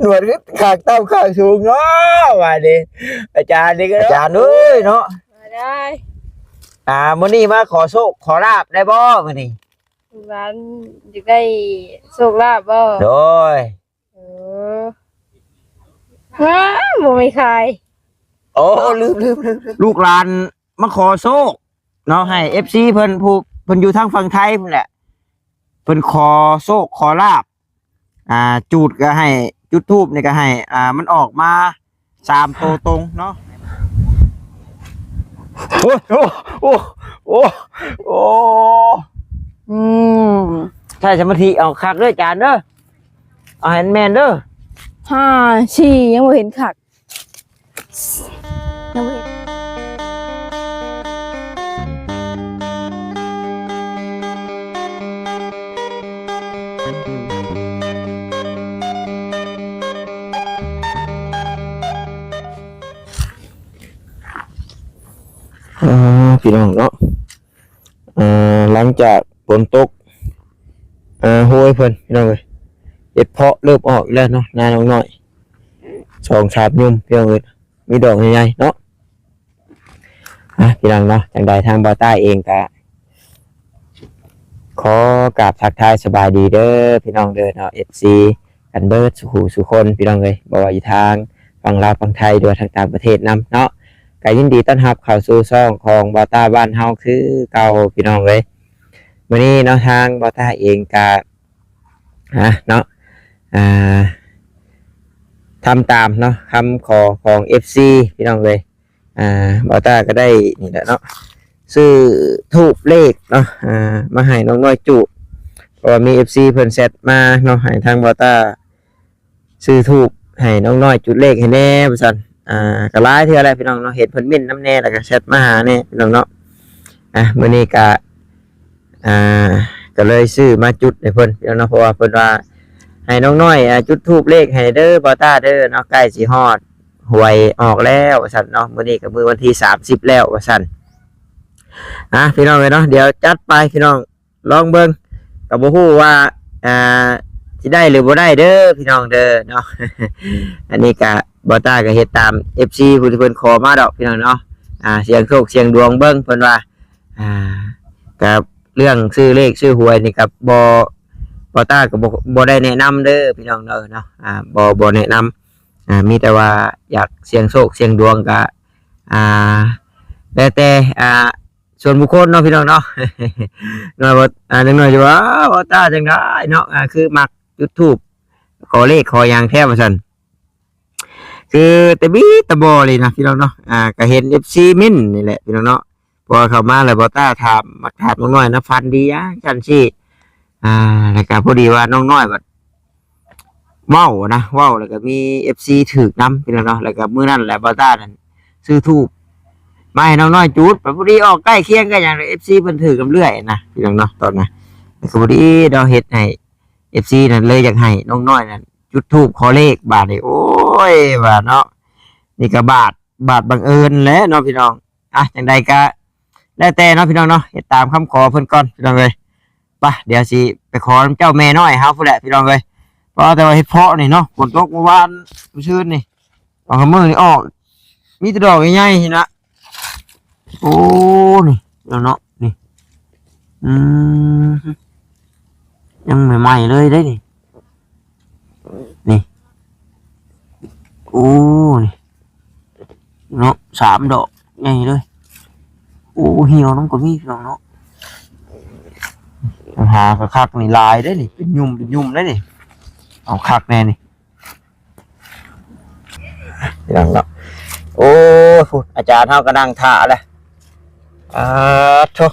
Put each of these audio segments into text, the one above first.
ໜວດຄືຂາກເຕົ້າຂາກສູງເນາະ ວ່າເດ້ ອາຈານນີ້ກໍ ອາຈານເອີຍເນາະ ມາໄດ້ ອ່າ ມື້ນີ້ມາຂໍໂຊກຂໍລາບໄດ້ບໍ່ມື້ນີ້? ຫຼານຢາກໄດ້ໂຊກລາບບໍ່? ໂດຍ ເອີ ວ້າ ບໍ່ມີຂາຍ ໂອ້ ລືມໆໆ ລູກຫຼານມາຂໍໂຊກເນາະ ໃຫ້ເອັຟຊີເພິ່ນ ຜູ້ເພິ່ນຢູ່ທາງຝັ່ງໄທພຸ້ນແຫຼະ ເພິ່ນຂໍໂຊກຂໍລາບ ອ່າ ຈູດກໍໃຫ້ ຈຸດທູບນີ້ກໍໃຫ້ ອ່າ ມັນອອກມາສາມໂຕຕົງເນາະ ໂອ້ ໂອ້ ໂອ້ ໂອ້ ໂອ້ ອືມ ໃຊ້ສະມາທິເອົາຄັກເດີອາຈານເດີ ເອົາໃຫ້ມັນແມ່ນເດີ ຫ້າ ສີ່ ຍັງບໍ່ເຫັນຄັກ ຍັງບໍ່ເຫັນ ອ່າ ພີ່ນ້ອງເນາະ ອ່າ ຫຼັງຈາກຝົນຕົກ ອ່າ ໂຫຍເພິ່ນ ພີ່ນ້ອງເອີຍ ເຫັດເຜາະເລີ່ມອອກແລ້ວເນາະ ນານ້ອງນ້ອຍ ສອງສາມຍົມ ພີ່ນ້ອງເອີຍ ມີດອກໃຫຍ່ໆເນາະ ອ່ະ ພີ່ນ້ອງເນາະ ຈັ່ງໃດທາງບ່າວຕ້າເອງກະຂໍກາບທັກທາຍສະບາຍດີເດີພີ່ນ້ອງເດີເນາະ ເອັຟຊີ ກັນເບິດສູ່ຜູ້ສູ່ຄົນ ພີ່ນ້ອງເອີຍ ບໍ່ວ່າຢູ່ທາງຝັ່ງລາວຝັ່ງໄທ ຫຼືວ່າທາງຕ່າງປະເທດນຳເນາະ ກະຍິນດີຕ້ອນຮັບເຂົ້າສູ່ຊ່ອງຂອງບ່າວຕ້າບ້ານເຮົາຄືເກົ່າ ພີ່ນ້ອງເອີຍ ມື້ນີ້ເນາະ ທາງບ່າວຕ້າເອງກະ ອ່າ ເນາະ ອ່າ ທຳຕາມເນາະ ຄຳຂໍຂອງເອັຟຊີ ພີ່ນ້ອງເອີຍ ອ່າ ບ່າວຕ້າກໍໄດ້ນີ້ແຫຼະເນາະ ຊື້ທູບເລກເນາະ ອ່າ ມາໃຫ້ນ້ອງນ້ອຍຈູດ ເພາະວ່າມີເອັຟຊີເພິ່ນແຊັດມາເນາະ ໃຫ້ທາງບ່າວຕ້າຊື້ທູບໃຫ້ນ້ອງນ້ອຍຈູດເລກໃຫ້ແດ່ວ່າຊັ້ນ ອ່າ ກໍຫຼາຍເທື່ອແລ້ວພີ່ນ້ອງເນາະ ເຫັນເພິ່ນເມັ້ນນຳແດ່ ແລ້ວກໍແຊັດມາຫາແດ່ພີ່ນ້ອງເນາະ ອ່າ ມື້ນີ້ກໍ ອ່າ ກໍເລີຍຊື້ມາຈຸດໃຫ້ເພິ່ນພີ່ນ້ອງເນາະ ເພາະວ່າເພິ່ນວ່າໃຫ້ນ້ອງນ້ອຍ ອ່າ ຈຸດທູບເລກໃຫ້ເດີບ່າວຕ້າເດີເນາະ ໃກ້ຊິຮອດຫວຍອອກແລ້ວວ່າຊັ້ນເນາະ ມື້ນີ້ກໍມື້ວັນທີສາມສິບແລ້ວວ່າຊັ້ນ ອ່າ ພີ່ນ້ອງເອີຍເນາະ ດຽວຈັດໄປພີ່ນ້ອງ ລອງເບິ່ງ ກໍບໍ່ຮູ້ວ່າ ອ່າ ຊິໄດ້ຫຼືບໍ່ໄດ້ເດີພີ່ນ້ອງເດີເນາະ ອັນນີ້ກໍບ່າວຕ້າກໍເຮັດຕາມເອັຟຊີຜູ້ທີ່ເພິ່ນຂໍມາດອກພີ່ນ້ອງເນາະ ອ່າ ສ່ຽງໂຊກສ່ຽງດວງເບິ່ງ ເພິ່ນວ່າ ອ່າ ກໍເລື່ອງຊື້ເລກຊື້ຫວຍນີ້ກໍບໍ່ ບ່າວຕ້າກໍບໍ່ ບໍ່ໄດ້ແນະນຳເດີພີ່ນ້ອງເດີເນາະ ອ່າ ບໍ່ ບໍ່ແນະນຳ ອ່າ ມີແຕ່ວ່າຢາກສ່ຽງໂຊກສ່ຽງດວງກໍ ອ່າ ແລ້ວແຕ່ ອ່າ ສ່ວນບຸກຄົນເນາະພີ່ນ້ອງເນາະ ນ້ອຍບໍ່ ອ່າ ຈັກໜ້ອຍຈະວ່າ ບ່າວຕ້າຈັ່ງໃດເນາະ ອ່າ ຄືມັກຈຸດທູບຂໍເລກຂໍຫຍັງແທ້ວ່າຊັ້ນ ຄືແຕ່ບີແຕ່ບໍ່ເລີຍນະພີ່ນ້ອງເນາະ ອ່າ ກໍເຫັນເອັຟຊີເມັ້ນນີ້ແຫຼະພີ່ນ້ອງເນາະ ເພາະວ່າເຂົ້າມາແລ້ວບ່າວຕ້າຖາມ ມັກຖາມນ້ອງນ້ອຍນະ ຝັນດີຫຍັງຊັ້ນຊີ້ ອ່າ ແລ້ວກໍພໍດີວ່ານ້ອງນ້ອຍບັດເວົ້ານະ ເວົ້າແລ້ວກໍມີເອັຟຊີຖືກນຳພີ່ນ້ອງເນາະ ແລ້ວກໍມື້ນັ້ນແຫຼະບ່າວຕ້ານັ້ນຊື້ທູບມາໃຫ້ນ້ອງນ້ອຍຈູດ ບັດພໍດີອອກໃກ້ຄຽງກັນຫຍັງ ເອັຟຊີເພິ່ນຖືກນຳເລື້ອຍນະພີ່ນ້ອງເນາະ ຕອນນັ້ນ ແລ້ວກໍພໍດີເນາະ ເຮັດໃຫ້ ເອັຟຊີນັ້ນເລີຍຢາກໃຫ້ນ້ອງນ້ອຍນັ້ນຈຸດທູບຂໍເລກບາດນີ້ ໂອ້ຍ ວ່າເນາະ ນີ້ກໍບາດ ບາດບັງເອີນແຫຼະເນາະພີ່ນ້ອງ ອ່ະ ຈັ່ງໃດກໍແລ້ວແຕ່ເນາະພີ່ນ້ອງເນາະ ເຮັດຕາມຄຳຂໍເພິ່ນກ່ອນພີ່ນ້ອງເອີຍ ໄປ ດຽວຊິໄປຂໍນຳເຈົ້າແມ່ນ້ອຍເຮົາພຸ້ນແຫຼະພີ່ນ້ອງເອີຍ ເພາະແຕ່ວ່າເຫັດເຜາະນີ້ເນາະ ຝົນຕົກມື້ວານມື້ຊືນນີ້ ບາງມື້ນີ້ອອກ ມີແຕ່ດອກໃຫຍ່ໆນີ້ນະ ໂອ້ ນີ້ເນາະ ນີ້ ອືມ ຍັງໃໝ່ໆເລີຍເດ້ນີ້ ນີ້ ໂອ້ ນີ້ເນາະ ສາມດອກໃຫຍ່ເລີຍ ໂອ້ ຫ່ຽວນຳກໍມີພີ່ນ້ອງເນາະ ຫາຄັກໆນີ້ຫຼາຍເດ້ນີ້ ເປັນຫຍຸ່ມເປັນຫຍຸ່ມເດ້ນີ້ ເອົາຄັກແນ່ນີ້ ພີ່ນ້ອງເນາະ ໂອ້ຍ ພຸ້ນ ອາຈານເຮົາກໍນັ່ງຖ້າແລ້ວ ອາໂທ້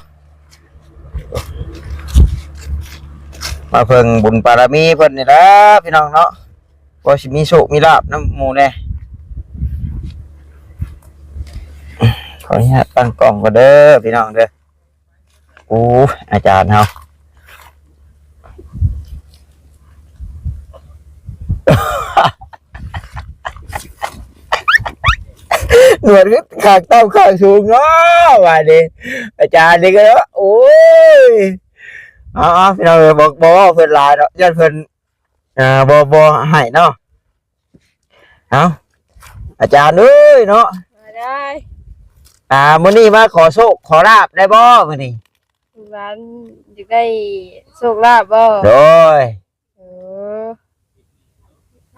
ມາເພິ່ງບຸນບາລະມີເພິ່ນນີ້ລະພີ່ນ້ອງເນາະ ພໍຊິມີໂຊກມີລາບນຳໝູ່ແດ່ ຂໍອະນຸຍາດຕັ້ງກ້ອງກ່ອນເດີພີ່ນ້ອງເດີ. ໂອ້ ອາຈານເຮົາ ໜວດຄືຂາກເຕົ້າຂາກສູງເນາະ ວ່ານີ້ ອາຈານນີ້ກໍ ໂອ້ຍ ເອົາໆ ພີ່ນ້ອງເອີຍ ບໍ່ ບໍ່ເວົ້າເພິ່ນຫຼາຍເນາະ ຢ້ານເພິ່ນ ອ່າ ບໍ່ ບໍ່ໃຫ້ເນາະ ເອົ້າ ອາຈານເອີຍເນາະ ມາໄດ້ ອ່າ ມື້ນີ້ມາຂໍໂຊກຂໍລາບໄດ້ບໍ່ມື້ນີ້? ຫຼານຢາກໄດ້ໂຊກລາບບໍ່? ໂດຍ ເອີ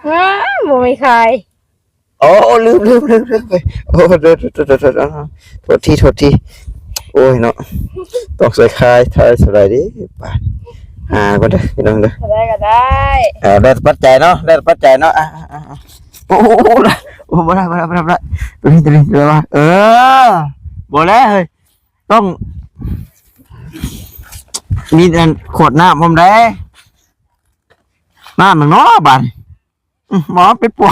ວ້າ ບໍ່ມີຂາຍ. ໂອ້ ລືມ ລືມ ລືມ ລືມໄປ. ໂອ້ ໂທດ ໂທດ ໂທດ ໂທດ ໂທດທີ ໂທດທີ. ໂອ້ຍເນາະ ຕ້ອງໃສ່ຂາຍ ຖ່າຍສະໄລເດ້ບາດ. ຫາກ່ອນເດີພີ່ນ້ອງເດີ ເທົ່າໃດກໍໄດ້. ເອີ ແລ້ວແຕ່ປັດໄຈເນາະ ແລ້ວແຕ່ປັດໄຈເນາະ. ອ່າ ໂອ້ ໂອ້ ບໍ່ໄດ້ ບໍ່ໄດ້ ບໍ່ໄດ້ ບໍ່ໄດ້. ຕົວນີ້ ຕົວນີ້ ຕົວນີ້ວ່າ ເອີ ບໍ່ແລ້ວເຮີ້ຍ ຕ້ອງມີອັນຂວດນ້ຳພ້ອມເດ້. ນ້ຳຫຍັງເນາະບາດນີ້? ອືມ ໝໍເປັນປົວ.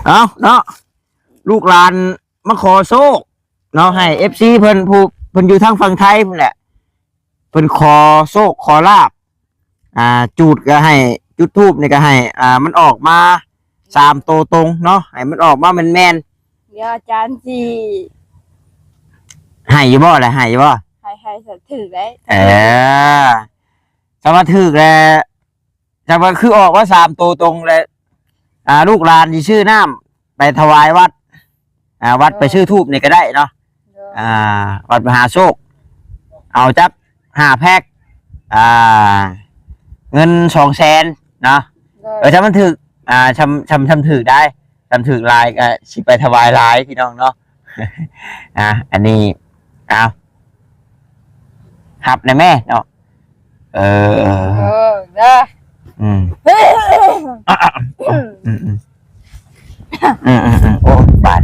ເອົາເນາະ ລູກຫຼານມາຂໍໂຊກເນາະ ໃຫ້ເອັຟຊີເພິ່ນ ຜູ້ເພິ່ນຢູ່ທາງຝັ່ງໄທພຸ້ນແຫຼະ ເພິ່ນຂໍໂຊກຂໍລາບ. ອ່າ ຈູດກໍໃຫ້ ຈູດທູບນີ້ກໍໃຫ້ ອ່າ ມັນອອກມາສາມໂຕຕົງເນາະ ໃຫ້ມັນອອກມາແມ່ນໆ. ດຽວອາຈານຊິໃຫ້ຢູ່ບໍ່ລະ ໃຫ້ຢູ່ບໍ່? ໃຫ້ ໃຫ້ ຖືກໄດ້. ເອີ ຖ້າວ່າຖືກແລ້ວ ຖ້າວ່າຄືອອກມາສາມໂຕຕົງແລ້ວ ອ່າ ລູກຫຼານຊິຊື້ນ້ຳໄປຖວາຍວັດ ອ່າ ວັດ ໂດຍ ໄປຊື້ທູບນີ້ກໍໄດ້ເນາະ. ໂດຍ ອ່າ ວັດມະຫາໂຊກ ເອົາຈັກຫ້າແພັກ ອ່າ ເງິນສອງແສນເນາະ. ໂດຍ ເອີ ຖ້າມັນຖືກ ອ່າ ຊ່ຳ ຊ່ຳ ຊ່ຳຖືກໄດ້ ຊ່ຳຖືກຫຼາຍກໍຊິໄປຖວາຍຫຼາຍພີ່ນ້ອງເນາະ. ອ່າ ອັນນີ້ ເອົາ ຮັບແດ່ແມ່ເນາະ. ເອີ ເອີ ເດີ ອືມ ອືມ ອືມ ອືມ ໂອ້ ບາດ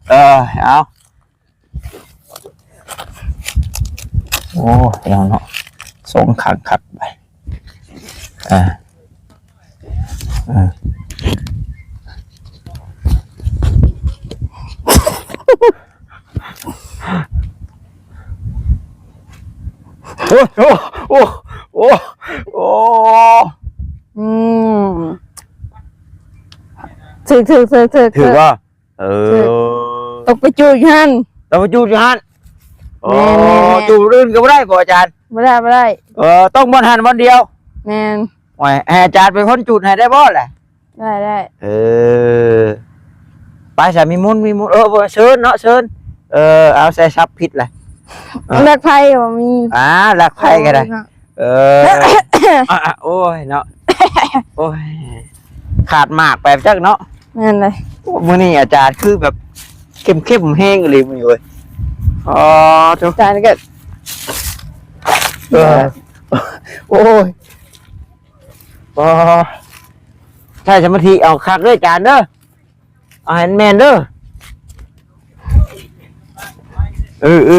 ເອີ ເອົາ ໂອ້ ເອົາເນາະ ສົ່ງຄັກໆ ໄປ ອ່າ ອ່າ. ໂອ້ ໂອ້ ໂອ້ ໂອ້ ໂອ້ ອືມ ຖືກ ຖືກ ຖືກ ຖືກ ຖືກບໍ່? ເອີ ຖືກ ຕົກໄປຈູດຢູ່ຫັ້ນ ຕົກໄປຈູດຢູ່ຫັ້ນ. ແມ່ນ ອໍ ແມ່ນ ແມ່ນ ຈູດອື່ນກໍບໍ່ໄດ້ບໍ່ອາຈານ? ບໍ່ໄດ້ ບໍ່ໄດ້ ເອີ ຕ້ອງບ່ອນຫັ້ນບ່ອນດຽວ. ແມ່ນ ໂອ້ຍ ໃຫ້ອາຈານເປັນຄົນຈູດໃຫ້ໄດ້ບໍ່ລະ? ໄດ້ ໄດ້ ເອີ ໄປຊະ ມີມຸນ ມີມຸນ ເອີ ບໍ່ ເຊີນເນາະ ເຊີນ ເອີ ເອົາ ໃສ່ສັບຜິດລະ ເອີ ລັກໄພກໍມີ ອ່າ ລັກໄພກໍໄດ້ ເອີ ອ່າ ໂອ້ຍເນາະ ໂອ້ຍ ຂາດໝາກໄປຈັກເນາະ. ແມ່ນເລີຍ ໂອ້ ມື້ນີ້ອາຈານຄືແບບເຂັ້ມໆແຮງອີ່ຫຼີມື້ນີ້ເວີຍ ອໍ ໂທ້ ອາຈານກໍ ເອີ ໂອ້ຍ ອໍ ໃຊ້ສະມາທິເອົາຄັກເດີອາຈານເດີ ເອົາໃຫ້ແມ່ນເດີ ເອີ ເອີ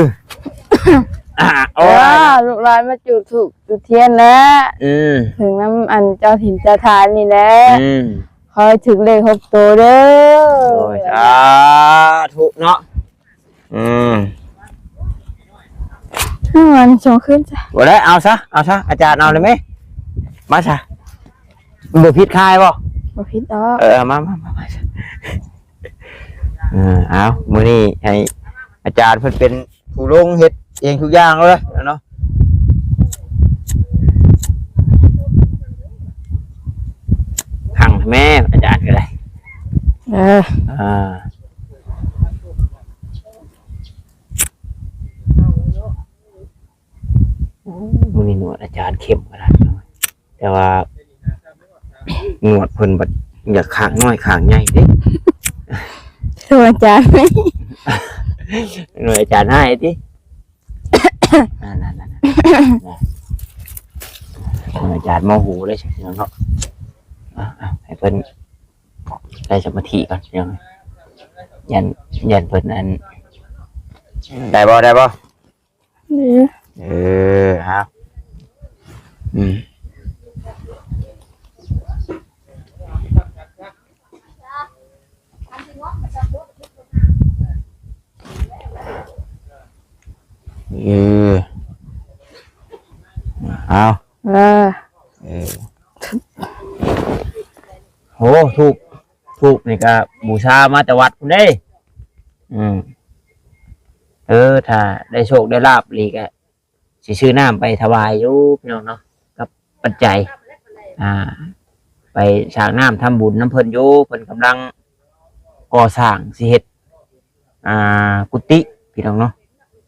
ອ່າ ໂອ້ ເອີ ລູກຫຼານມາຈູດທູບຈູດທຽນແລ້ວ ອືມ ເຖິງນຳອັນເຈົ້າຖິ່ນເຈົ້າຖານນີ້ແຫຼະ ອືມ ຂໍໃຫ້ຖືກເລກຫົກໂຕເດີ ໂອ້ຍ ສາທຸເນາະ. ອືມ ເອົາອັນສອງຄືນຊະ ບໍ່ໄດ້ ເອົາຊະ ເອົາຊະ ອາຈານເອົາໄດ້ໄໝ ມາຊະ ບໍ່ຜິດຂາຍບໍ່? ບໍ່ຜິດດອກ ເອີ ມາ ມາ ມາ ມາ ເອີ ເອົາ ມື້ນີ້ໃຫ້ອາຈານເພິ່ນເປັນຜູ້ລົງເຮັດເອງທຸກຢ່າງເລີຍເນາະ ຄັງແມ່ ອາຈານກໍໄດ້ ເອີ ອ່າ. ໂອ້ ມື້ນີ້ໜວດອາຈານເຂັ້ມຂະໜາດ ແຕ່ວ່າໜວດເພິ່ນບັດຢາກຂ້າງນ້ອຍຂ້າງໃຫຍ່ເດ້ ໂທອາຈານ ໜວດອາຈານໃຫ້ຕິ ນັ້ນໆໆ ອາຈານໂມໂຫເດ້ເນາະ ອ່າ ໃຫ້ເພິ່ນ ໃຊ້ສະມາທິກ່ອນພີ່ນ້ອງ ຢ້ານ ຢ້ານເພິ່ນອັນ ໄດ້ບໍ່ ໄດ້ບໍ່? ເອີ ເອີ ເອົາ ອືມ ເອີ ເອົາ ເອີ ເອີ ໂຫ ທູບ ທູບນີ້ກໍບູຊາມາແຕ່ວັດພຸ້ນເດ້ ອືມ ເອີ ຖ້າໄດ້ໂຊກໄດ້ລາບອີ່ຫຼີກໍຊິຊື້ນ້ຳໄປຖວາຍຢູ່ພີ່ນ້ອງເນາະ ກັບປັດໄຈ ອ່າ ໄປສາກນ້ຳທຳບຸນນຳເພິ່ນຢູ່ ເພິ່ນກຳລັງກໍ່ສ້າງຊິເຮັດ ອ່າ ກຸຕິພີ່ນ້ອງເນາະ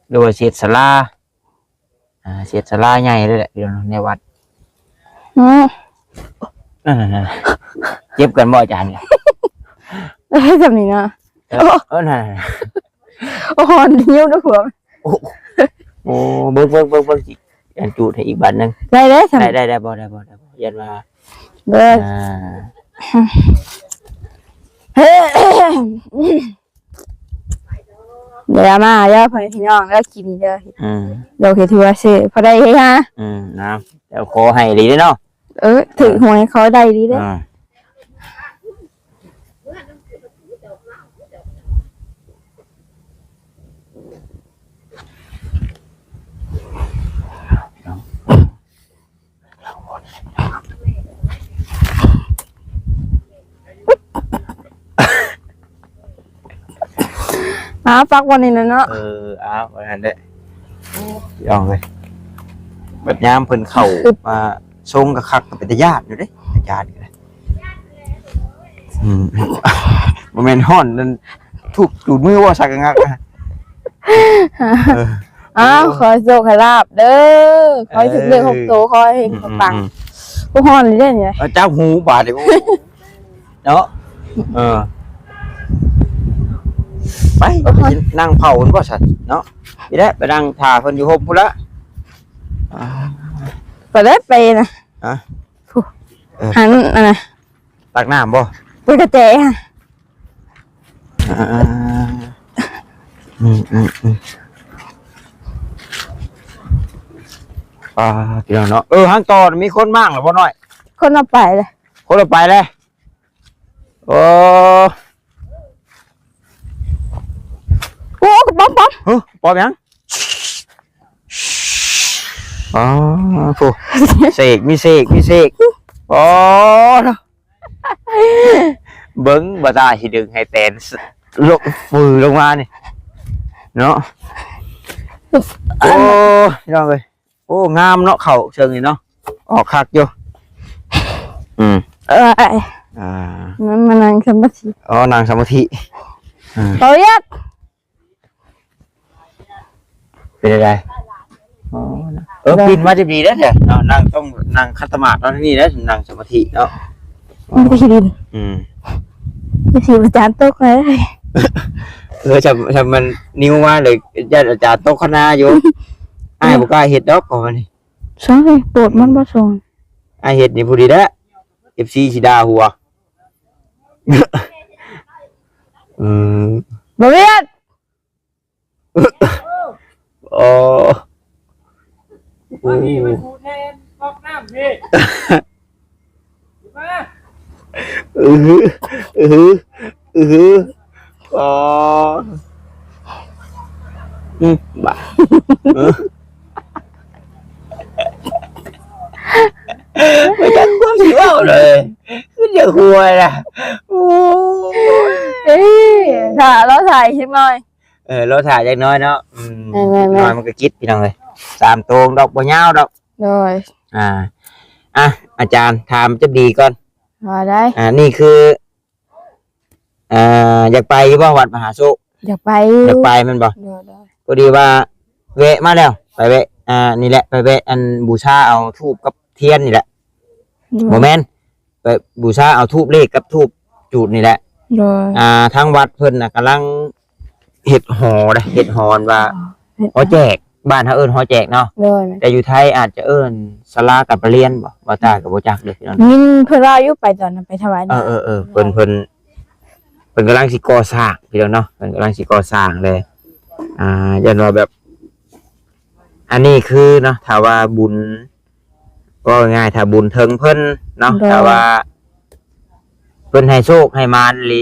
ຫຼືວ່າຊິເຮັດສາລາ ອ່າ ເຮັດສາລາໃຫຍ່ເລີຍແຫຼະພີ່ນ້ອງເນາະ ໃນວັດ. ອືມ ນັ້ນໆໆ ເຈັບກັນບໍ່ອາຈານ? ໄດ້ສ່ຳນີ້ນະ. ເອີ ເອີ ນັ້ນໆ ໂອ້ ຮ້ອນຢູ່ນະພວກ. ໂອ້ ໂອ້ ເບິ່ງໆໆໆ ຊິອັນຈູດໃຫ້ອີກບາດໜຶ່ງ. ໄດ້ເດ້ ໄດ້ ໄດ້ ໄດ້ບໍ່ ໄດ້ບໍ່ ໄດ້ບໍ່ ຢ້ານວ່າ ເບິ່ງ ອ່າ ດຽວມາເດີ ພໍ່ແມ່ພີ່ນ້ອງເດີ ກິນເດີ. ອືມ ດອກເຫັດທົ່ວເຊ ພໍໄດ້ເຮັດຫາ. ອືມ ນະ ແລ້ວຂໍໃຫ້ດີເດ້ເນາະ. ເອີ ຖືກຫວຍຂໍໄດ້ດີເດ້. ອ່າ ອ້າວ ປັກບ່ອນນີ້ແຫຼະເນາະ. ເອີ ອ້າວ ວ່າຊັ້ນແຫຼະ ພີ່ນ້ອງເອີຍ. ບັດຍາມເພິ່ນເຂົ້າມາຊົງຄັກໆ ກໍເປັນຕາຢ້ານຢູ່ເດ້ ອາຈານກໍໄດ້. ອືມ ບໍ່ແມ່ນຮ້ອນນັ້ນ ທູບຈູດມືບໍ່ ສັກກະງັກນະ. ເອີ ອ້າວ ຂໍໃຫ້ໂຊກໃຫ້ລາບເດີ ຂໍໃຫ້ຖືກເລກຫົກໂຕ ຂໍໃຫ້ເຮັງປັງ. ອືມໆໆ ໂອ້ ຮ້ອນອີ່ຫຼີເດ້ນີ້ ເອົາຈັບຫູບາດນີ້ ໂອ້ ເນາະ. ເອີ ໄປ ໂອ້ຍ ໄປກິນ ນັ່ງເຝົ້າພຸ້ນບໍ່ຊັ້ນເນາະ. ນີ້ແຫຼະ ໄປນັ່ງຖ້າເພິ່ນຢູ່ຮົ່ມພຸ້ນລະ. ອ່າ ໄປເລີຍ ໄປນະ. ຮະ? ເອີ ຫັ້ນ ອັນນະ ຕັກນ້ຳບໍ່? ເປີດກະແຈ. ອ່າ ອືມໆໆ ອ່າ ພີ່ນ້ອງເນາະ. ເອີ ທາງຕໍ່ມີຄົນມາງແລ້ວບໍ່ນ້ອຍ? ຄົນລະໄປເລີຍ ຄົນລະໄປເລີຍ. ໂອ້ ໂອ້ ກະປອມ ປອມ. ຮະ? ປອມຫຍັງ? ອໍ ໂອ້ ເສກ ມີເສກ ມີເສກ. ອໍ ເນາະ ເບິ່ງ ບໍ່ຕາຊິດຶງໃຫ້ແຕນ ລົງ ຟື້ນລົງມານີ້ເນາະ. ໂອ້ ພີ່ນ້ອງເອີຍ ໂອ້ ງາມເນາະ ເຂົ້າເຊິ່ງນີ້ເນາະ ອອກຄັກຢູ່. ອືມ ເອີ ອ່າ ນັ້ນມານັ່ງສະມາທິ. ອໍ ນັ່ງສະມາທິ. ອືມ ເຂົາຢາກ ເປັນໃດ? ອໍ ເອີ ປີນມາຈະດີແລ້ວແທ້ເນາະ ນັ່ງຕ້ອງນັ່ງຂັດສະມາທິເນາະ ນີ້ແຫຼະນັ່ງສະມາທິເນາະ. ມັນຈະຂີ້ດິນ. ອືມ ຈະສີອາຈານຕົກເລີຍ. ເອີ ຊຳ ຊຳມັນນິ້ວມາເລີຍ ຢ້ານອາຈານຕົກຄະນາຢູ່. ອ້າຍບໍ່ກ້າເຮັດດອກ ເພາະວ່ານີ້ ໃຊ່ ໂປດມັນບໍ່ສົ່ງ. ອ້າຍເຮັດນີ້ພໍດີແລ້ວ ເອັຟຊີຊິດ່າຫົວ. ອືມ ບໍ່ວຽດ. ອໍ ໂອ້ ມາພີ້ ໄປຂູດແທນ ກັອກນ້ຳພີ້ ມາ. ອື ອື ອື ອໍ ອືມ ບາດ ເອີ ບໍ່ຈັກຄວາມຊິເວົ້າເລີຍ ຄືຢາກຫົວລະ. ໂອ້ຍ ເອີຍ ຖ້າ ລໍຖ້າອີກຈັກໜ້ອຍ. ເອີ ລໍຖ້າຈັກໜ້ອຍເນາະ. ອືມ ແມ່ນໆໆ ຈັກໜ້ອຍມັນກໍກິດ ພີ່ນ້ອງເອີຍ ສາມໂຕດອກ ບໍ່ຍາວດອກ. ໂດຍ ອ່າ ອ່ະ ອາຈານຖາມຈັກດີກ່ອນ ວ່າໄດ້. ອ່າ ນີ້ຄື ອ່າ ຢາກໄປຢູ່ບໍ່ວັດມະຫາໂຊກ? ຢາກໄປຢູ່. ຢາກໄປແມ່ນບໍ່? ໂດຍໆ ພໍດີວ່າແວະມາແລ້ວ ໄປແວະ ອ່າ ນີ້ແຫຼະ ໄປແວະ ອັນ ບູຊາເອົາທູບກັບທຽນນີ້ແຫຼະ. ໂດຍ ບໍ່ແມ່ນ ໄປບູຊາເອົາທູບເລກກັບທູບຈູດນີ້ແຫຼະ. ໂດຍ ອ່າ ທາງວັດເພິ່ນນະກຳລັງເຮັດຫໍເດ້ ເຮັດຫໍວ່າ ອໍ ເຮັດຫໍແຈກ ບ້ານເຮົາເອີ້ນຫໍແຈກເນາະ. ໂດຍ ແຕ່ຢູ່ໄທອາດຈະເອີ້ນສາລາການປະລຽນບໍ ບໍ່ຕາກໍບໍ່ຈັກເດ້ພີ່ນ້ອງ. ຍິນເພິ່ນວ່າຢູ່ ໄປຕອນນັ້ນໄປຖວາຍ ເອີໆໆ ເພິ່ນ ເພິ່ນ ເພິ່ນກຳລັງຊິກໍ່ສ້າງພີ່ນ້ອງເນາະ ເພິ່ນກຳລັງຊິກໍ່ສ້າງແລ້ວ. ອ່າ ຢ້ານວ່າແບບ ອັນນີ້ຄືເນາະ ຖ້າວ່າບຸນ ເວົ້າງ່າຍໆ ຖ້າບຸນເຖິງເພິ່ນເນາະ ໂດຍ ຖ້າວ່າເພິ່ນໃຫ້ໂຊກໃຫ້ໝານອີ່ຫຼີ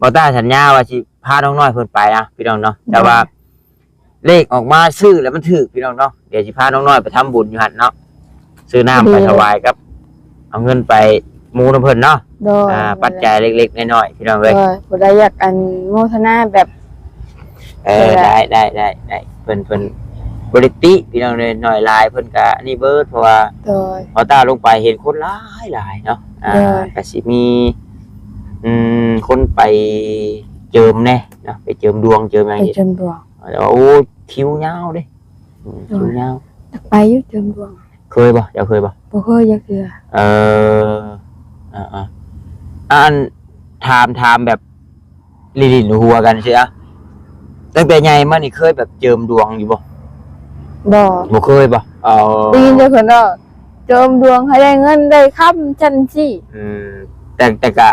ບໍ່ຕ້າສັນຍາວ່າຊິພານ້ອງນ້ອຍເພິ່ນໄປນະພີ່ນ້ອງເນາະ. ໂດຍ ແຕ່ວ່າເລກອອກມາຊື້ແລ້ວມັນຖືກພີ່ນ້ອງເນາະ ດຽວຊິພານ້ອງນ້ອຍໄປທຳບຸນຢູ່ຫັ້ນເນາະ ຊື້ນ້ຳ ດີ ໄປຖວາຍກັບ ເອົາເງິນໄປໝູນຳເພິ່ນເນາະ. ໂດຍ ອ່າ ປັດໄຈເລັກໆນ້ອຍໆ ພີ່ນ້ອງເອີຍ. ໂດຍ ຜູ້ໃດຢາກ ອັນ ໂມທະນາແບບ ເອີ ໂດຍ ໄດ້ ໄດ້ ໄດ້ ໄດ້ ເພິ່ນ ເພິ່ນ ບໍ່ໄດ້ຕິພີ່ນ້ອງເອີຍ ໜ້ອຍຫຼາຍເພິ່ນກະອັນນີ້ເບີດ ເພາະວ່າ ໂດຍ ເຮົາຕາລົງໄປເຫັນຄົນຫຼາຍໆເນາະ ອ່າ ໂດຍ ກະຊິມີ ອືມ ຄົນໄປເຈີມແດ່ເນາະ ໄປເຈີມດວງເຈີມຫຍັງ ໄປເຈີມດວງ ແຕ່ວ່າ ໂອ້ ຄິວຍາວເດ້ ອືມ ໂດຍ ຄິວຍາວ ຢາກໄປຢູ່ເຈີມດວງ ເຄີຍບໍ່? ເຈົ້າເຄີຍບໍ່? ບໍ່ເຄີຍຈັກເທື່ອ ເອີ ເອີໆ ອັນ ຖາມ ຖາມແບບ ຫຼິ້ນໆຫົວກັນຊີ້ອະ ຕັ້ງແຕ່ໃຫຍ່ມານີ້ເຄີຍແບບເຈີມດວງຢູ່ບໍ່? ບໍ່ ບໍ່ເຄີຍບໍ່? ອໍ ໄດ້ຍິນແຕ່ເພິ່ນເວົ້າ ເຈີມດວງໃຫ້ໄດ້ເງິນໄດ້ຄຳຊັ້ນຊີ້ ອືມ ແຕ່ ແຕ່ກະ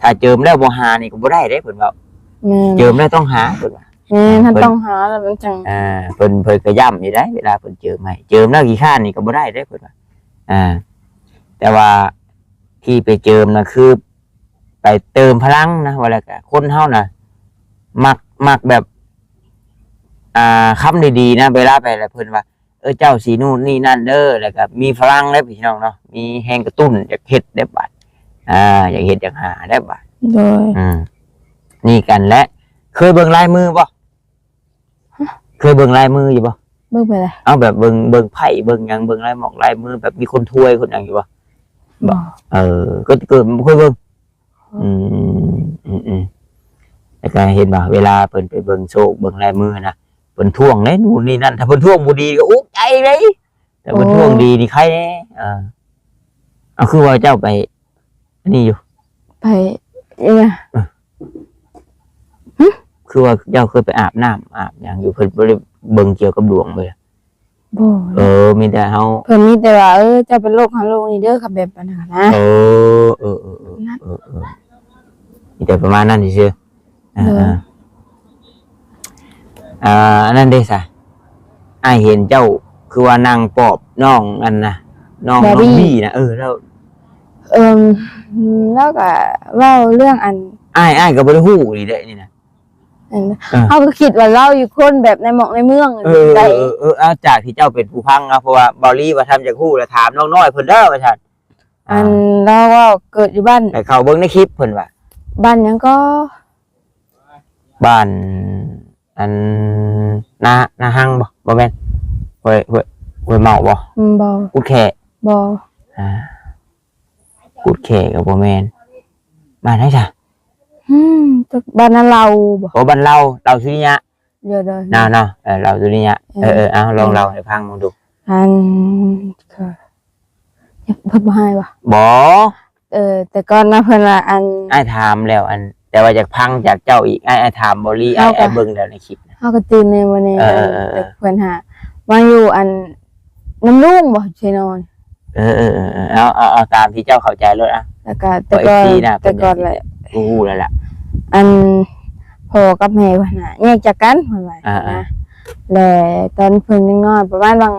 ຖ້າເຈີມແລ້ວບໍ່ຫານີ້ກໍບໍ່ໄດ້ເດ້ ເພິ່ນເວົ້າ ແມ່ນ ເຈີມແລ້ວຕ້ອງຫາ ເພິ່ນວ່າ ແມ່ນ ອ່າ ເພິ່ນ ຕ້ອງຫາແລ້ວມັນຈັ່ງ ອ່າ ເພິ່ນ ເພິ່ນກໍຢ້ຳຢູ່ໄດ໋ ເວລາເພິ່ນເຈີມໃຫ້ ເຈີມແລ້ວຂີ້ຄ້ານນີ້ກໍບໍ່ໄດ້ເດ້ ເພິ່ນວ່າ ອ່າ ແຕ່ວ່າທີ່ໄປເຈີມນະ ຄືໄປເຕີມພະລັງນະ ວ່າແລ້ວກະຄົນເຮົານະ ມັກ ມັກແບບ ອ່າ ຄຳດີໆນະ ເວລາໄປແລ້ວເພິ່ນວ່າ ເອີ ເຈົ້າຊິນູ້ນນີ້ນັ້ນເດີ ແລ້ວກໍມີພະລັງເດ້ພີ່ນ້ອງເນາະ ມີແຮງກະຕຸ້ນ ຢາກເຮັດໄດ້ບາດ ອ່າ ຢາກເຮັດຢາກຫາໄດ້ບາດ ໂດຍ ອືມ ນີ້ກັນແຫຼະ ເຄີຍເບິ່ງລາຍມືບໍ່? ຮະ? ເຄີຍເບິ່ງລາຍມືຢູ່ບໍ່? ເບິ່ງໄປເລີຍ ເອົາແບບເບິ່ງ ເບິ່ງໄພ້ ເບິ່ງຫຍັງ ເບິ່ງລາຍໝອກລາຍມື ແບບມີຄົນທວຍຄົນຫຍັງຢູ່ບໍ່? ບໍ່ ບໍ່ ເອີ ກໍ ກໍບໍ່ເຄີຍເບິ່ງ ອືມ ອືມໆ ແລ້ວກໍເຫັນບໍ່ ເວລາເພິ່ນໄປເບິ່ງໂຊກເບິ່ງລາຍມືນະ ເພິ່ນທວງເດ້ ນູ້ນນີ້ນັ້ນ ຖ້າເພິ່ນທວງບໍ່ດີກໍອຸກໃຈເດ້ ແຕ່ເພິ່ນ ໂອ້ ທວງດີນີ້ໃຄແດ່ ເອີ ເອົາ ຄືວ່າເຈົ້າໄປ ອັນນີ້ຢູ່ ໄປອີຫຍັງ ເອີ ຫຶ? ຄືວ່າເຈົ້າເຄີຍໄປອາບນ້ຳອາບຫຍັງຢູ່ ເພິ່ນບໍ່ໄດ້ເບິ່ງກ່ຽວກັບດວງເລີຍ? ບໍ່ ເອີ ມີແຕ່ເຮົາ ເພິ່ນມີແຕ່ວ່າ ເອີ ເຈົ້າເປັນໂລກຫັ້ນໂລກນີ້ເດີ ຄັນແບບອັນນັ້ນນະ ເອີ ເອີໆ ນັ້ນ ເອີໆ ເອີ ມີແຕ່ປະມານນັ້ນຊື່ໆ ເອີ ໂດຍ ເອີ ອ່າ ອັນນັ້ນເດ້ຊະ ອ້າຍເຫັນເຈົ້າຄືວ່ານັ່ງປອບນ້ອງອັນນະ ນ້ອງ ບາບີ ນ້ອງບີນະ ເອີ ແລ້ວ ເອີ ລາວກໍເວົ້າເລື່ອງອັນ ອ້າຍ ອ້າຍກໍບໍ່ໄດ້ຮູ້ອີ່ເດ້ນີ້ນະ ອັນ ເອີ ເຮົາກໍຄິດວ່າລາວຢູ່ຄົນແບບໃນໝອກໃນເມືອງ ເອີ ໃດ ເອີ ເອີ ເອີ ອາ ຈາກທີ່ເຈົ້າເປັນຜູ້ຟັງເນາະ ເພາະວ່າເບົາລີວ່າທຳຢາກຮູ້ລະຖາມນ້ອງນ້ອຍເພິ່ນເດີວ່າຊັ້ນ ອັນ ອ່າ ລາວເວົ້າເກີດຢູ່ບ້ານ ໄປເຂົ້າເບິ່ງໃນຄລິບເພິ່ນວ່າ ບ້ານຫຍັງກໍ ບ້ານ ອັນ ນາ ນາຮັງບໍ່? ບໍ່ແມ່ນ ຫ້ວຍ ຫ້ວຍ ຫ້ວຍເມົາບໍ່? ອືມ ບໍ່ ກຸດແຂ ບໍ່ ອ່າ ກຸດແຂກໍບໍ່ແມ່ນ ບ້ານໃດຊະ? ອືມ ຈັກ ບ້ານນາເລົາບໍ່? ໂອ້ ບ້ານເລົາ ເລົາສຸລິຍະ ໂດຍໆ ເນາະ ເນາະ ເອີ ເລົາສຸລິຍະ ເອີ ເອີ ເອີ ເອົາ ລອງເລົ່າໃຫ້ຟັງເບິ່ງດູ ອັນ ເພິ່ນບໍ່ໃຫ້ບໍ່? ບໍ່ ເອີ ແຕ່ກ່ອນນະ ເພິ່ນວ່າ ອັນ ອ້າຍຖາມແລ້ວ ອັນ ແຕ່ວ່າຢາກຟັງຈາກເຈົ້າອີກ ອ້າຍ ອ້າຍຖາມບໍລີ ອ້າຍ ເຮົາກໍ ອ້າຍເບິ່ງແລ້ວໃນຄລິບນະ ເຮົາກໍຕື່ມແນ່ບໍ່ແນ່ ເອີ ເອີ ເອີ ແຕ່ເພິ່ນຫາມາຢູ່ ອັນ ນຳລຸງບໍ່ ໄຊໂນ ເອີ ເອີ ເອີ ເອີ ເອົາ ເອົາ ເອົາຕາມທີ່ເຈົ້າເຂົ້າໃຈໂລດອະ ແລ້ວກະແຕ່ກ່ອນ ເອັຟຊີນະ ແຕ່ກ່ອນແຫຼະ ເພິ່ນຢາກຮູ້ແລ້ວລະ ອັນ ພໍ່ກັບແມ່ເພິ່ນນະແຍກຈາກກັນ ເພິ່ນວ່າ ອ່າໆ ນະ ແລະຕອນເພິ່ນຍັງນ້ອຍ ປະມານຫວ່າງ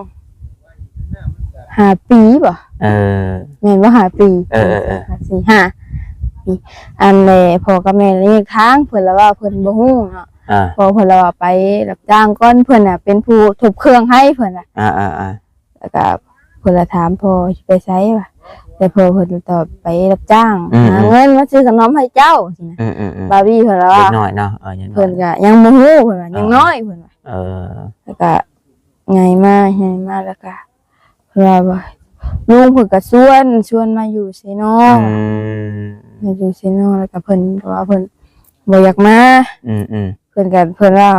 ຫ້າປີບໍ່ ເອີ ແມ່ນບໍ່ ຫ້າປີ ເອີໆໆ ຫ້າ ສີ່ ຫ້າປີ ອັນແລະພໍ່ກັບແມ່ແຍກທາງ ເພິ່ນລະວ່າເພິ່ນບໍ່ຮູ້ເນາະ ອ່າ ພໍ່ເພິ່ນລະວ່າໄປຮັບຈ້າງກ່ອນ ເພິ່ນນະເປັນຜູ້ທຸບເຄື່ອງໃຫ້ ເພິ່ນນະ ອ່າໆໆ ແລ້ວກະເພິ່ນລະຖາມພໍ່ຊິໄປໃສວະ ແຕ່ພໍ່ເພິ່ນຕອບໄປຮັບຈ້າງ ອືມໆ ຫາເງິນມາຊື້ຂະໜົມໃຫ້ເຈົ້າ ຊີ້ນະ ອືມໆໆ ບາບີເພິ່ນລະວ່າ ເດັກນ້ອຍເນາະ ເອີ ຍັງນ້ອຍ ເພິ່ນກະຍັງບໍ່ຮູ້ ເພິ່ນວ່າ ອ່າ ຍັງນ້ອຍ ເພິ່ນວ່າ ເອີ ແລ້ວກະໃຫຍ່ມາ ໃຫຍ່ມາ ແລ້ວກະເພິ່ນວ່າ ລຸງເພິ່ນກະຊວນ ຊວນມາຢູ່ເຊໂນ ອືມ ມາຢູ່ເຊໂນ ແລ້ວກະເພິ່ນກະວ່າເພິ່ນບໍ່ຢາກມາ ອືມໆ ເພິ່ນກະ ເພິ່ນວ່າ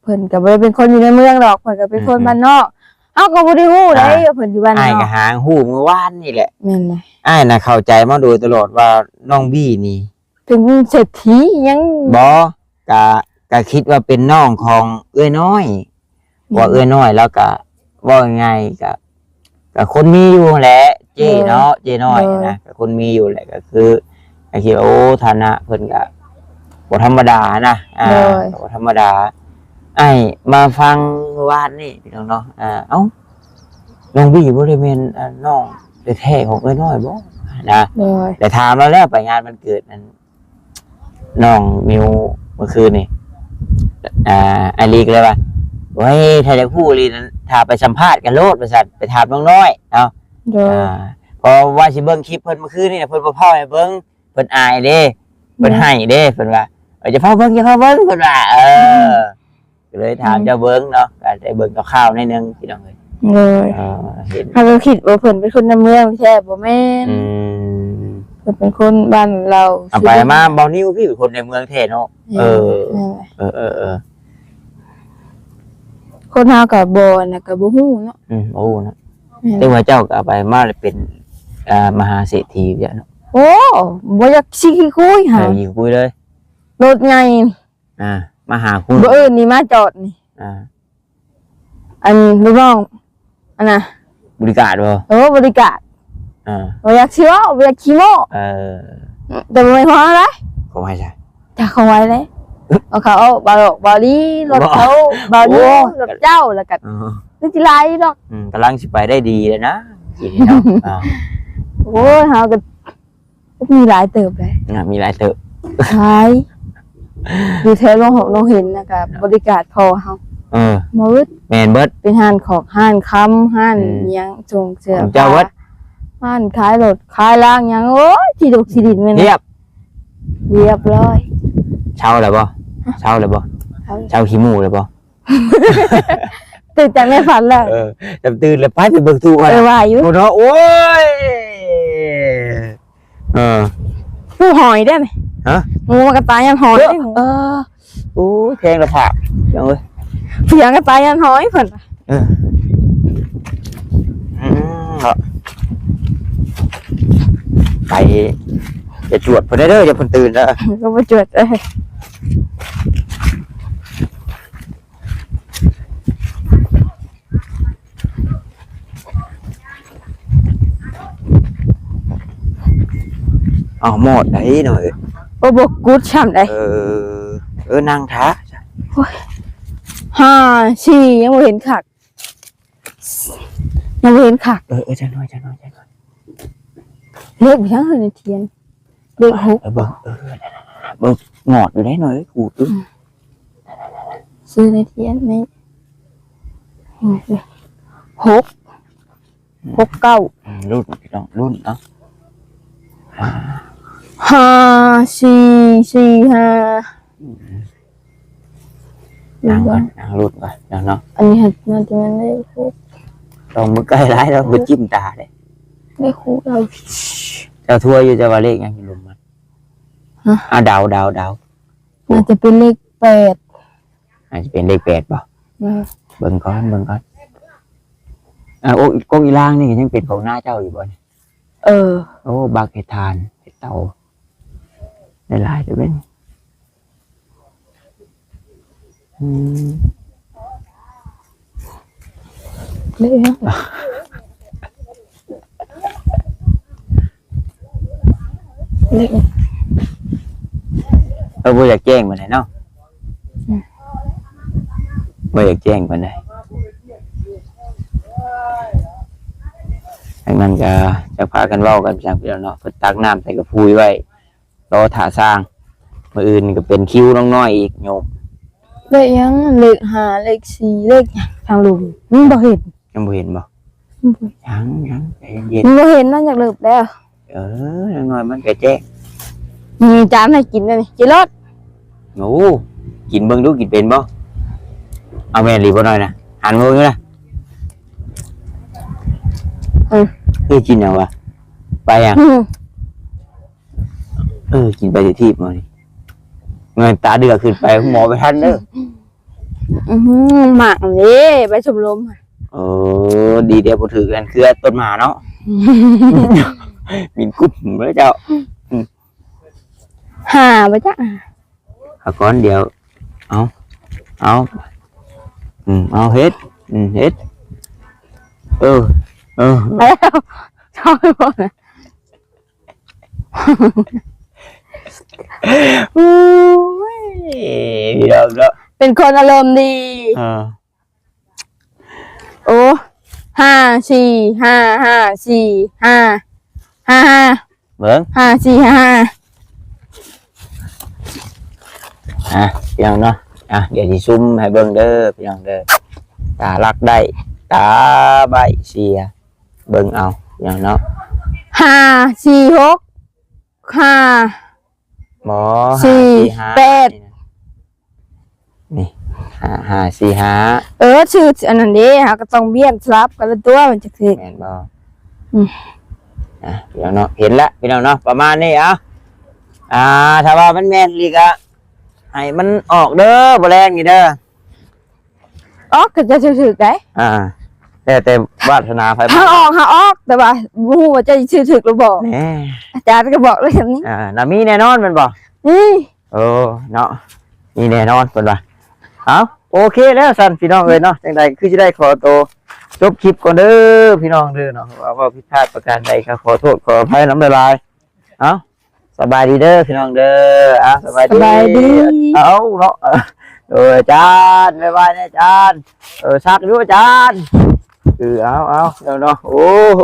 ເພິ່ນກໍບໍ່ໄດ້ເປັນຄົນຢູ່ໃນເມືອງດອກ ເພິ່ນກໍເປັນຄົນ ອືມໆ ບ້ານນອກ ເຮົາກໍບໍ່ໄດ້ຮູ້ເດ້ ອ່າ ວ່າເພິ່ນຢູ່ບ້ານນອກ ອ້າຍກໍຫາຮູ້ມື້ວານນີ້ແຫຼະ ແມ່ນແຫຼະ ອ້າຍນະເຂົ້າໃຈມາໂດຍຕະຫຼອດວ່ານ້ອງບີນີ້ເປັນເສດຖີຫຍັງ ບໍ່ ກະ ກະຄິດວ່າເປັນນ້ອງຂອງເອື້ອຍນ້ອຍ ອືມ ວ່າເອື້ອຍນ້ອຍລາວກະ ເວົ້າງ່າຍໆ ກະ ກໍຄົນມີຢູ່ຫັ້ນແຫຼະ ເຈ້ເນາະ ເຈ້ນ້ອຍ ໂດຍ ນະ ກໍຄົນມີຢູ່ແຫຼະ ກໍຄື ກໍຄິດວ່າ ໂອ້ ຖານະເພິ່ນກໍບໍ່ທຳມະດານະ ອ່າ ໂດຍ ກໍບໍ່ທຳມະດາ ອ້າຍມາຟັງມື້ວານນີ້ພີ່ນ້ອງເນາະ ອ່າ ເອົ້າ ນ້ອງບີບໍ່ໄດ້ແມ່ນ ອ່າ ນ້ອງແທ້ໆຂອງເອື້ອຍນ້ອຍບໍ່ ນະ ໂດຍ ໄດ້ຖາມລາວແລ້ວ ໄປງານວັນເກີດນັ້ນ ນ້ອງມິວເມື່ອຄືນນີ້ ອ່າ ອ້າຍລີກເລີຍວ່າ ໂອ້ຍ ຖ້າຢາກຮູ້ອີ່ຫຼີນັ້ນ ຖ້າໄປສຳພາດກັນໂລດ ວ່າຊັ້ນ ໄປຖາມນ້ອງນ້ອຍເນາະ ໂດຍ ອ່າ ເພາະວ່າຊິເບິ່ງຄລິບເພິ່ນເມື່ອຄືນນີ້ນະ ເພິ່ນບໍ່ເຜົາໃຫ້ເບິ່ງ ເພິ່ນອາຍເດ້ ເພິ່ນ ໂດຍ ໄຫ້ເດ້ ເພິ່ນວ່າ ເອີ ຢ່າເຜົາເບິ່ງ ຢ່າເຜົາເບິ່ງ ເພິ່ນວ່າ ເອີ ໂດຍ ກໍເລີຍຖາມເຈົ້າເບິ່ງເນາະ ກໍໄດ້ເບິ່ງຄ່າວໆໜ້ອຍໜຶ່ງພີ່ນ້ອງເອີຍ. ໂດຍ ເອີ ເຫັນ ເຮົາກໍຄິດວ່າເພິ່ນເປັນຄົນໃນເມືອງແທ້ ບໍ່ແມ່ນ. ອືມ ເພິ່ນເປັນຄົນບ້ານລາວ. ເອົາໄປມາ ເບົານິວ ພີ່ເປັນຄົນໃນເມືອງແທ້ເນາະ. ເອີ ເອີ ເອີ ເອີ ຄົນເຮົາກໍບໍ່ ອັນນັ້ນກໍບໍ່ຮູ້ເນາະ. ອືມ ບໍ່ຮູ້ເນາະ. ແມ່ນ ແຕ່ວ່າເຈົ້າກໍເອົາໄປມາແລ້ວເປັນ ອ່າ ມະຫາເສດຖີຢູ່ເນາະ. ໂອ້ ບໍ່ຢາກຊິຂີ້ຄຸຍຫາ ເອີ ຂີ້ຄຸຍເລີຍ. ລົດໃຫຍ່ ອ່າ ມາຫາຄຸຍ ມື້ອື່ນນີ້ມາຈອດນີ້ ອ່າ ອັນລູກນ້ອງ ອັນນ່າ ບໍລິການບໍ່? ເອີ ບໍລິການ. ອ່າ ບໍ່ຢາກຊິເວົ້າ ບໍ່ຢາກຂີ້ໂມ້. ເອີ ແຕ່ບໍ່ແມ່ນຂອງເຮົາໃດ. ຂອງໃຜຊະ? ຈາກຂອງໃຜເດ້. ເອົາເຂົາເອົາ ເບົາ ເບົາລີ ລົດເຂົາ ເບົາລີ ໂອ້ ລົດເຈົ້າ ແລ້ວກໍ ເອີ ນີ້ຊິຫຼາຍດອກ. ອືມ ກຳລັງຊິໄປໄດ້ດີແລ້ວນະ ກິນເນາະ. ອ່າ ໂອ້ຍ ເຮົາກໍ ມີຫຼາຍເຕີບເດ້. ອ່າ ມີຫຼາຍເຕີບ ຫຼາຍ ຢູ່ແຖວໜອງຫົກໜອງເຫັນນະ ກໍບໍລິການພໍ່ເຮົາ. ເອີ ໝົດ ແມ່ນເບິດ ເປັນຮ້ານຂອງ ຮ້ານຄຳ ຮ້ານ ອືມ ຫຍັງ ສົ່ງເສື້ອຜ້າ ຂອງເຈົ້າເບິດ ຮ້ານຂາຍລົດຂາຍລາງຫຍັງ. ໂອ້ຍ ທີ່ດິນທີ່ດິນແມ່ນ ລຽບ ລຽບຮ້ອຍ. ເຊົາແລ້ວບໍ່? ຮະ? ເຊົາແລ້ວບໍ່? ເຊົາ ເຊົາຂີ້ໝູ່ແລ້ວບໍ່? ຕື່ນຈາກໃນຝັນແລ້ວ. ເອີ ຈຳຕື່ນແລ້ວ ໄປ ໄປເບິ່ງຕູ້ກ່ອນ. ເອີ ວ່າຢູ່ ໂອ້ ໂອ້ຍ ເອີ ຫູຫອຍເດ້ນີ້. ຮະ? ຫູມັນກະຕາຍຍ້ອນຫອຍເດ້. ເອີ ໂອ້ຍ ແພງລະພາບເອີຍ ພຽງກະຕາຍຍ້ອນຫອຍເພິ່ນ. ເອີ ອືມ ເນາະ ໄປ ຢ່າຈວດເພິ່ນເດີ ຢ່າເພິ່ນຕື່ນເດີ. ກໍບໍ່ຈວດເອີຍ. ເອົາໝອດໄດ໋ນ້ອຍ. ໂອ້ ບໍ່ກຸດຊ້ຳໄດ໋. ເອີ ເອີ ນັ່ງຖ້າ. ໂອ້ຍ ຫ້າ ສີ່ ຍັງບໍ່ເຫັນຄັກ ຍັງບໍ່ເຫັນຄັກ. ເອີ ເອີ ຈັກໜ້ອຍ ຈັກໜ້ອຍ ຈັກໜ້ອຍ. ເລກຫຍັງໃນທຽນ? ເລກຫົກ. ເອີ ເບິ່ງ ເອີ ເບິ່ງ ງອດຢູ່ໄດ໋ນ້ອຍເອີຍ ຂູດຢູ່. ອືມ ຊື່ໃນທຽນນີ້ ຫົກ ຫົກເກົ້າ. ອືມ ລຸ້ນພີ່ນ້ອງ ລຸ້ນເອົາ. ຫ້າ ສີ່ ສີ່ ຫ້າ. ອືມ ນັ່ງກ່ອນ ນັ່ງລຸ້ນກ່ອນເນາະ. ອັນນີ້ຫັ້ນໜ້າຈະແມ່ນເລກຫົກ. ຕ້ອງບໍ່ໃກ້ຫຼາຍດອກ ບໍ່ຈິ້ມຕາເດ້. ເລກຫົກແລ້ວ. ເຈົ້າທົວຢູ່ ເຈົ້າວ່າເລກຫຍັງຢູ່ລຸ່ມມັນ? ຮະ? ອ່າ ເດົາ ເດົາ ເດົາ. ໜ້າຈະເປັນເລກແປດ. ອາດຈະເປັນເລກແປດບໍ່? ເອີ ເບິ່ງກ່ອນ ເບິ່ງກ່ອນ. ອ່າ ໂອ້ ກົກອີລາງນີ້ກໍຍັງເປັນຂອງນ້າເຈົ້າຢູ່ບໍ່ນີ້? ເອີ ໂອ້ ບັກເຮັດຖ່ານ ເຮັດເຕົາ ໄດ້ຫຼາຍເຕີບເດ້. ອືມ ເລກຫຍັງ? ເລກ ເອີ ບໍ່ຢາກແຈ້ງປານໃດເນາະ. ອືມ ບໍ່ຢາກແຈ້ງປານໃດ. ດັ່ງນັ້ນກໍຈະພາກັນເວົ້າກັນໄປຊັ້ນພີ່ນ້ອງເນາະ. ເພິ່ນຕັກນ້ຳໃສ່ກະພຸ້ຍໄວ້ ລໍຖ້າຊ່າງ. ມື້ອື່ນກໍເປັນຄິວນ້ອງນ້ອຍອີກໂຍມ. ເລກຫຍັງ? ເລກຫ້າ ເລກສີ່ ເລກຫຍັງ? ທາງລຸ່ມມັນບໍ່ເຫັນ. ຍັງບໍ່ເຫັນບໍ່? ຍັງ ຍັງ ໃຈເຢັນໆ. ມັນບໍ່ເຫັນ ມັນຢາກເລີບແລ້ວ. ເອີ ຢ່າງໜ້ອຍມັນກໍແຈ້ງ. ມີຈານໃຫ້ກິນແລ້ວນີ້ ກິນໂລດ. ໂອ້ ກິນເບິ່ງດູ ກິນເປັນບໍ່? ເອົາແມ່ນອີ່ຫຼີບໍ່ນ້ອຍນະ? ຫັນເບິ່ງຢູ່ນະ. ເອີ ເອີ ກິນຫຍັງວະ? ໄປຫຍັງ? ອືມ ເອີ ກິນໄປທີ່ທີບມານີ້ ເງີຍຕາເດືອກຂຶ້ນໄປ ໝໍໄປທັນເດີ. ອື ໝາກເດ້ ໃບຊົມລົມ. ໂອ້ ດີແຕ່ບໍ່ຖືກອັນເຄືອຕົ້ນໝາເນາະ. ບິນກຸບເລີຍເຈົ້າ. ອືມ ຫາບໍ່ຈັກ ຫາກ່ອນ ດຽວ ເອົາ ເອົາ ອືມ ເອົາ ເຮັດ ອືມ ເຮັດ ເອີ ເອີ ເອົາ ເອົາ ໂອ້ຍ ພີ່ນ້ອງເນາະ ເປັນຄົນອາລົມດີ. ເອີ ໂອ້ ຫ້າ ສີ່ ຫ້າ ຫ້າ ສີ່ ຫ້າ ຫ້າ ຫ້າ ເບິ່ງ ຫ້າ ສີ່ ຫ້າ ຫ້າ. ອ່ະ ພີ່ນ້ອງເນາະ ອ່ະ ດຽວຊິຊຸມໃຫ້ເບິ່ງເດີ ພີ່ນ້ອງເດີ ຕາລັກໄດ້ ຕາໃບ້ເສຍ ເບິ່ງເອົາ ພີ່ນ້ອງເນາະ ຫ້າ ສີ່ ຫົກ ຫ້າ ບໍ່ ສີ່ ຫ້າ ສີ່ ຫ້າ ແປດ ນີ້ ນີ້ ຫ້າ ຫ້າ ສີ່ ຫ້າ ເອີ ຊື່ອັນນັ້ນເດ້ ເຮົາກໍຕ້ອງປ່ຽນສະຫຼັບກັນລະຕົວະ ມັນຈະຖືກ ແມ່ນບໍ່? ອືມ ອ່ະ ພີ່ນ້ອງເນາະ ເຫັນລະ ພີ່ນ້ອງເນາະ ປະມານນີ້ ເອົາ ອ່າ ຖ້າວ່າມັນແມ່ນອີ່ຫຼີກະ ໃຫ້ມັນອອກເດີ ບໍ່ແລງນີ້ເດີ. ອອກກໍຈະຖືກໄດ໋. ອ່າ ແຕ່ ແຕ່ວາດສະໜາໃຜ ຖ້າອອກ ຖ້າອອກ ແຕ່ວ່າບໍ່ຮູ້ວ່າຈະຖືກຫຼືບໍ່. ແນ່ ອາຈານກໍບອກແລ້ວສ່ຳນີ້. ອ່າ ນະ ມີແນ່ນອນແມ່ນບໍ່? ມີ. ໂອ້ ເນາະ ມີແນ່ນອນເພິ່ນວ່າ. ເອົ້າ ໂອເຄແລ້ວຊັ້ນ ພີ່ນ້ອງເອີຍເນາະ, ຈັ່ງໃດຄືຊິໄດ້ຂໍໂຕຈົບຄລິບກ່ອນເດີ ພີ່ນ້ອງເດີເນາະ. ເວົ້າ ເວົ້າຜິດພາດປະການໃດກໍຂໍໂທດຂໍອະໄພນຳຫຼາຍໆ. ເອົ້າ ສະບາຍດີເດີພີ່ນ້ອງເດີ. ເອົ້າ ສະບາຍດີ ສະບາຍດີ. ເອົ້າ ເນາະ ໂດຍ ອາຈານ ບາຍບາຍນະອາຈານ. ເອີ ຊັກຢູ່ອາຈານ. ເອີ ເອົາ ເອົາ ເນາະ ໂອ້ໂຫ.